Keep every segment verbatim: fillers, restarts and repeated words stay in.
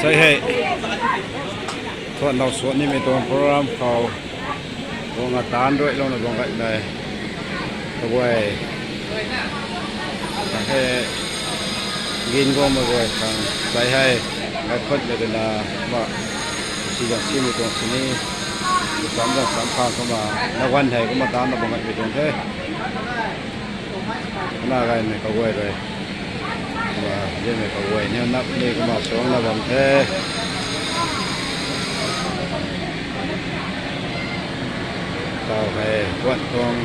Sei hei, thuan nau suan nimei tuang program khou, guang a taan ruai lou na bang gay nai. Kaguay. Hei, gin guang ma guay khang. Sei hei, ngai khut le na, ma, si dang si mi tuang sini. Sam dang sam khang kumna, na wan hei kumna taan na bang gay mi tuang the. Na gay mei kaguay rui. Kumna, zimei kaguay ni nap ni kumna suang na bam the. Tau hei, guan tuang.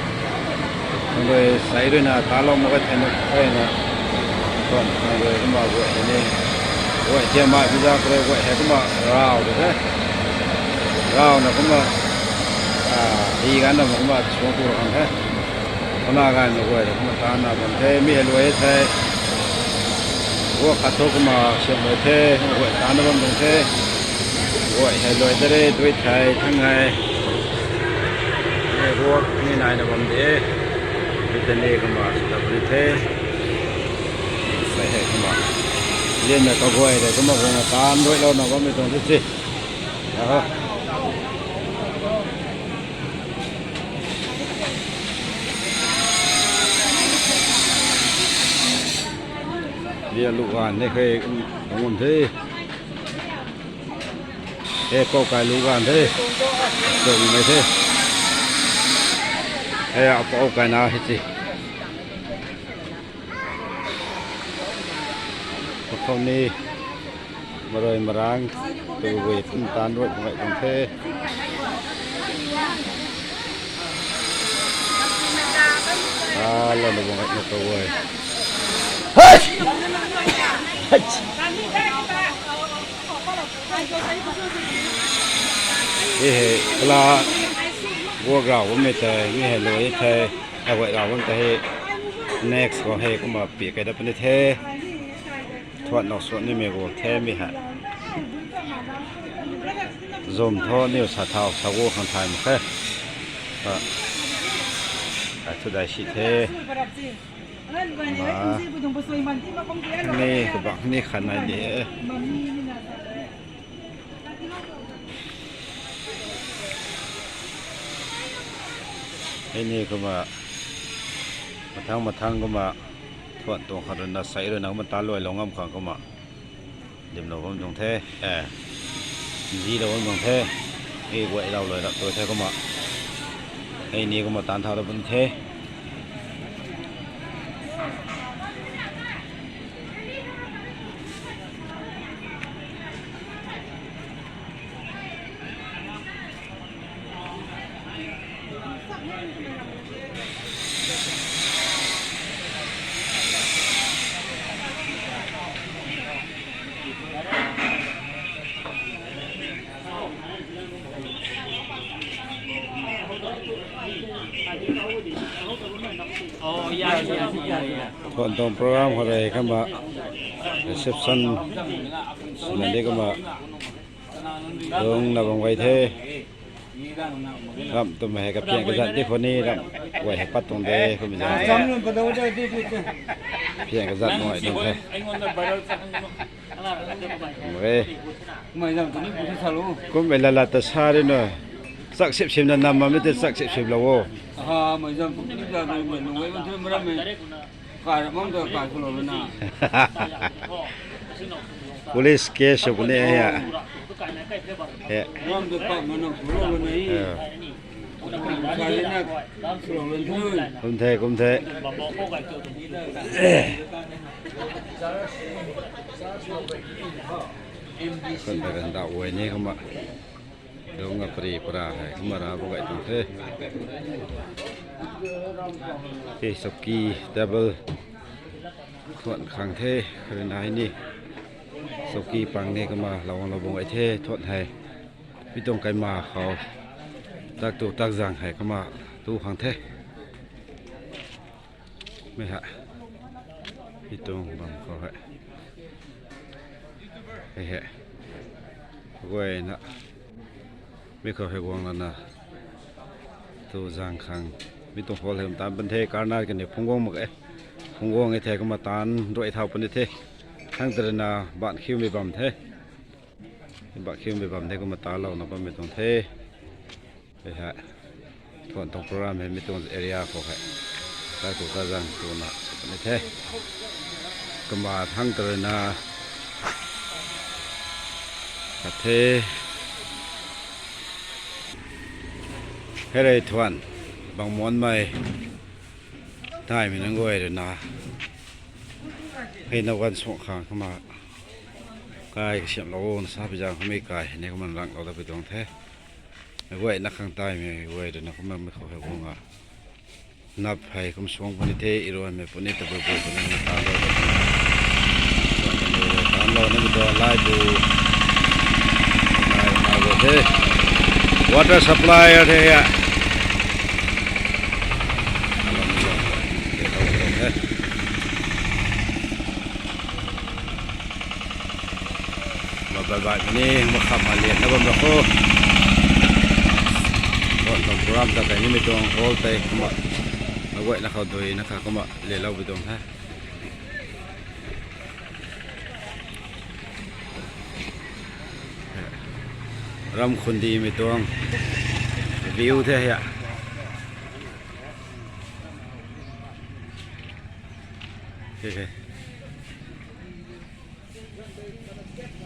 Tuang rui sei rui na, ta lou mak ka the na, hei na. Guan tuang rui kumna guay hei ni. Guay thiam mai, biza kare guay hei kumna rau de the. Rau na kumna, ah, hi gan na kumna suang tu ra kan the. Kumna gay na guay, kumna taan na bam the, mi hei luai the. Guay khat thu kumna siam luai the, guay taan na bam tuang the. Guay hei luai de re, dui thei, thang hei. Hei guay ni nai na bam de. Mi ta ni kumna, sa ta puni the. Sei hei kumna. Lian na kaguay de, kumna guang a taan ruai lou na bam mi tuang the si. Aha. Lia lu gan ne khe, um, um the. E, kou kai lu gan the. Kou mei the. E, a pou kai na hi ti. Pakhou ni. Marui marang, tu gui pun tan ruai ngai tuang the. Ah, lou na bang ngai na tu gui. Hei hei, kala, guak rau bam mei tei, mi hei luai the, a guay rau bam tei hei, next khou hei kumna pi kai dat puni the. Thuan nau suan nimei guang the mi hei. Zom tho niw sa thau sa guang khang thay mak khe. Ka, ka thu dai si the. Ma, ni kabak ni khan nai di e. Hei ni kumna, mathang mathang kumna, thuan tuang khat rui na sei rui na kumna ta luai lou ngam khang kumna. Dim lou bam tuang the, eh, zi lou bam tuang the, e guay lou luai lak tu the kumna. Hei ni kumna tan thau da bam the. Oh, yeah, yeah, yeah, yeah. Thuan tuang program khou rui kumna reception swna di kumna lung na bam guay the. Ram twmei hei kaphian kazat di khou ni ram guay hei pat tuang de kumna zang the. Phian kazat nungai tuang the. Mei zam tu ni bu sa lu. Kum e lala ta sa ri no. Chak sip sim na nam ma mi te chak sip sim lo wo. Ha, mei zam tu ni za ni mei nungai man tu mei ram mei. Kai ra bam ta kai khou lou na. Police case sw puni e ya. He. Bam ta kai ma na khou lou na e. Eh. Kai na khou lou na e. Kum the, kum the. Kan ta kan da uai ni kumna. Dong a pari para hei kumna ra bu gay tuang the. Hei chowki table thuan khang the, kharina hei ni. Chowki pang ni kumna lou lou bu gay the, thuan hei. Mi tuang kaima khou tak tu tak zang hei kumna tu khang the. Mi ha. Mi tuang bam khou hei. Hei hei. Guay na. Mi khou hei guang lana. Tu zang khang. Mi tuang hall hei kum tan pan the, corner kani phungc guang mak e. Phungc guang e the kumna tan ruai thau pan the. Thangtarina ban khiumei bam the. Ban khiumei bam the, kumna talouna bammei tuang the. Hei hei. Thuan tuang program hei mi tuang area khou hei. Kai tu kazang tuna sa puni the. Kumna thangtarina ka the. Hei rei thuan bang muanmei taimei nunc guay ruina, hei na gan suang khang kumna kai kasiamhlou na sa pi zaeng khou mi kai hei ni kumna ranglou dat pi tuang the. Meic guayna khang taimei guay ruina kumna mi khou hei guang a, nap hei kum suang puni the, iruaimei puni, tabui bui puni, tanlou, tanlou na mi tuang laibu, lai, laibu the. Water supply the ya. Mabai bai ni makhamna lianna bam ra kho. Bam tuang program ta kai nimei tuang hall tei kumna, meic guayna khou duina kha kumna lianlou pi tuang the. Ramkhundi mei tuang view the ya.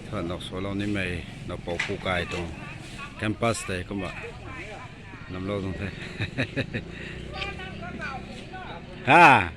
Thuan noksualou nimei, nokpou pu kai tuang campus tei kumna namlou tuang the. Ha.